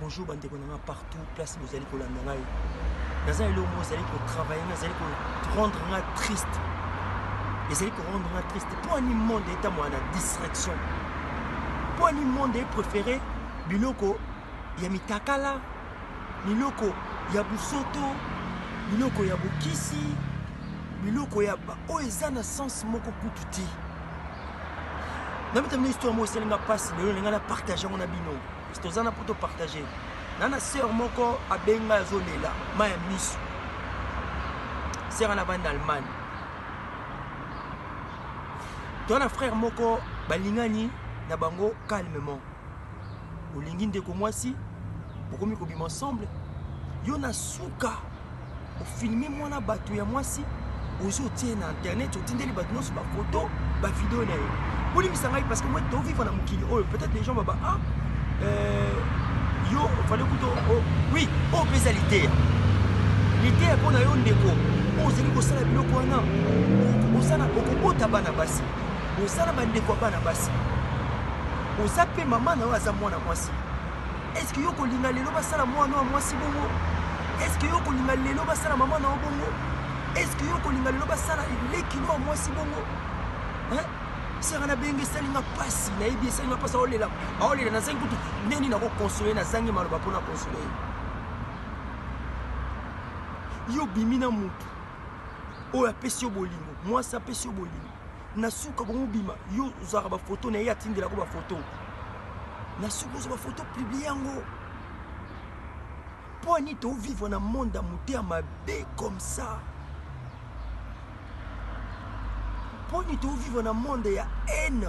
Bonjour bandeko na nga partout place bozali kolanda ngai. Naza eloko moko ezali ko travailler nga ezali ko rendre nga triste. Ezali ko rendre nga triste. Mpo ani monde etambola na distraction. Mpo ani monde e préféré biloko ya mitakala, biloko ya busoto, biloko ya bokisi, biloko ya oyo eza na sens moko kutu te. Nabeta bino histoire moko esali nga mpasi lelo nalinga na partage yango na bino. Toza na mpo to partage. Na na sœur moko abenga azolela ma ya miso. Sœur wana avandi na Allemagne. Toza na frère moko balingani na bango calmement. Olingi ndeko mwasi, bokomi kobima ensemble. Yo na suka ofilme mwana bato ya mwasi ozo otie na internet otindeli bato nyonso bafoto bavideo na ye bolimbisa ngai parce que moi tovivre na mokili oyo peut-être les gens baba ah euh, yo ofale kuto oh, oui oyo mpe eza liteya liteya mpo na yo ndeko oyo ozali kosala biloko wana osala okobota bana basi oza na bandeko ya bana basi oza mpe mama na yo aza mwana mwasi Est-ce que yo kolinga lelo basala mwana ya mwasi bongo? Est-ce que yo kolinga lelo basala mama na yo bongo? Est-ce que yo kolinga lelo basala leki no ya mwasi bongo? Hein? Sera na benge esali nga pasi, nayebi esali nga pasi aolela, aolela nazangi kutu ndenge nini nakokonsole, nazangi maloba mpo na konsole ye. Yo obimi na mutu oyo apesi yo bolingo, mwasi apesi yo bolingo, na suka bongo obima, yo ozwaka bafoto na ye atindelako bafoto na suka ozwa bafoto publie yango mpo ani tovivre na monde ya motema mabe comme ça mpo ani tovivre na monde ya haine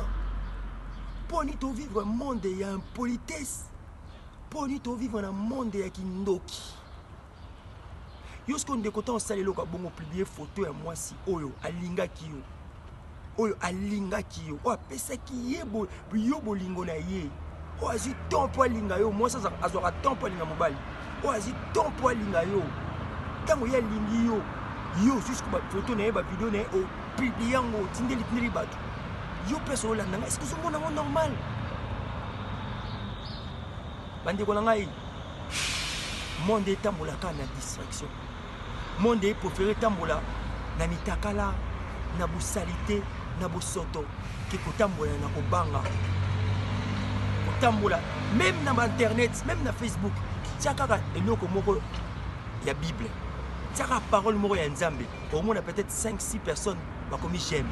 mpo ani tovivre monde ya impolitesse mpo ani tovivre na monde ya kindoki Yo sikoyo ndeko ntango osala eloko ya bongo publie foto ya mwasi oyo alingaki yo oyo alingaki yo oyo apesaki ye bo, yo bolingo na ye oyo azwi temps mpo alinga yo mwasi azwaka temps mpo alinga mobali oyo azwi temps mpo alinga yo ntango ye alingi yo yo ozwi siko bafoto na ye bavideo na ye opublie yango otindeli tindeli bato yo mpe olanda ngai eske ozomona yango normal Bandeko na ngai, monde etambola kaka na distraction. Monde e préféré etambola na mitakala, na bosalite, na bosoto ke kotambola na kobanga. Kotambola même na ba internet, même na Facebook, tia kaka eloko moko ya Bible. Tia kaka parole moko ya Nzambe. Omona peut-être 5 6 personnes bakomi j'aime.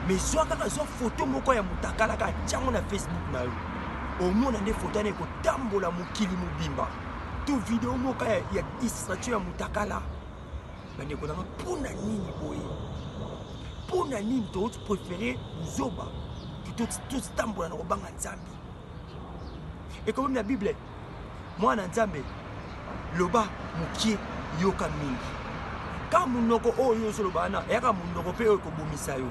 Mais zwa kaka zwa photo moko ya mutakala kaka tia yango na Facebook na yo. Omona nde photo wana ekotambola mokili mobimba. To video moko ya, ya distraction ya mutakala. Bandeko na nga, mpo na nini boye? Mpo na nini to préférer buzoba totambola na kobanga Nzambe? Ekomi na Bible Mwana Nzambe, loba mokie, yoka mingi. Ka monoko oyo ozoloba wana eyaka monoko mpe oyo ekobomisa yo.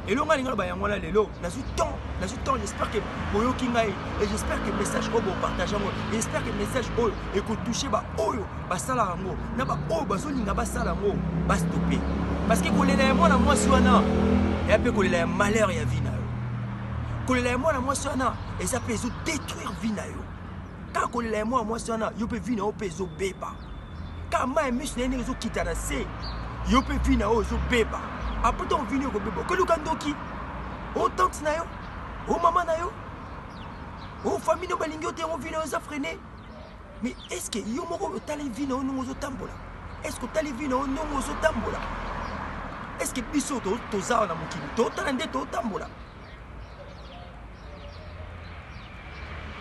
Elonga alinga loba yango wana lelo nazwi temps, nazwi temps, j'espère que boyoki ngai et j'espère que message oyo bopartage yango, j'espère que message oyo ekotouche baoyo basalaka yango na baoyo bazolinga basala yango bastope, parce que kolela ya mwana mwasi wana eya mpe kolela ya malheur ya vie na yo. Kolela ya mwana mwasi wana eza mpe ezo détruire vie na yo. Kaka kolela ya mwana mwasi wana, yo mpe vie na yo mpe ezobeba. Kaka mai ya miso na ye ndenge ezokita na se, yo mpe vie na yo ezobeba. Apres ntango vie na yo ekobeba, okoluka ndoki o tante na yo, o mama na yo, o famille na yo balingi yo te, yango vie na yo eza freine. Mais est ce que yo moko otali vie na yo ndenge ozotambola? Est ce que otali vie na yo ndenge ozotambola? Est ce que biso toza na mokili totala nde totambola?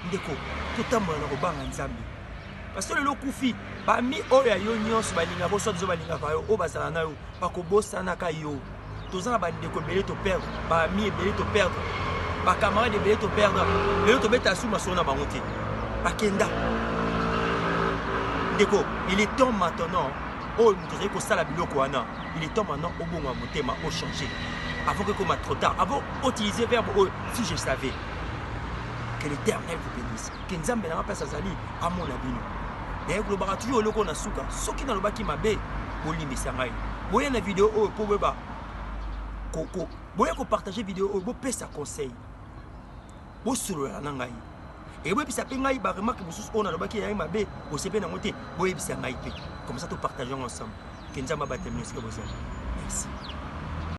Ndeko, totambola na kobanga Nzambe. Parce que lelo okufi, bami oyo ya yo nyonso balingaka yo, soit disant balingaka yo, oyo bazala na yo, bakobosanaka yo. Toza na bandeko ebele to perdre, ba amis ebele to perdre, ba camarades ebele to perdre. Lelo tobeta su masolo na bango te. Bakenda. Ndeko, il est temps maintenant oyo moto ozali kosala biloko wana, il est temps maintenant obongola motema, o changer. Avant que ekoma trop tard, avant utiliser verbe oyo si je savais. Que l'Éternel vous bénisse. Que Nzambe na nga place azali amona bino. Naye kolobaka toujours eloko na suka. Soki nalobaki mabe, bolimbisa ngai. Boya na video oyo po boyeba ko boya ko partager video oyo, bopesa conseil. Bosolola na ngai e boyebisa mpe ngai baremarke mosusu oyo nalobaki eyai mabe, bosepeli nango te, boyebisa ngai mpe, comme ça topartage yango ensemble. Ke Nzambe abatela bino esika bozali. Merci.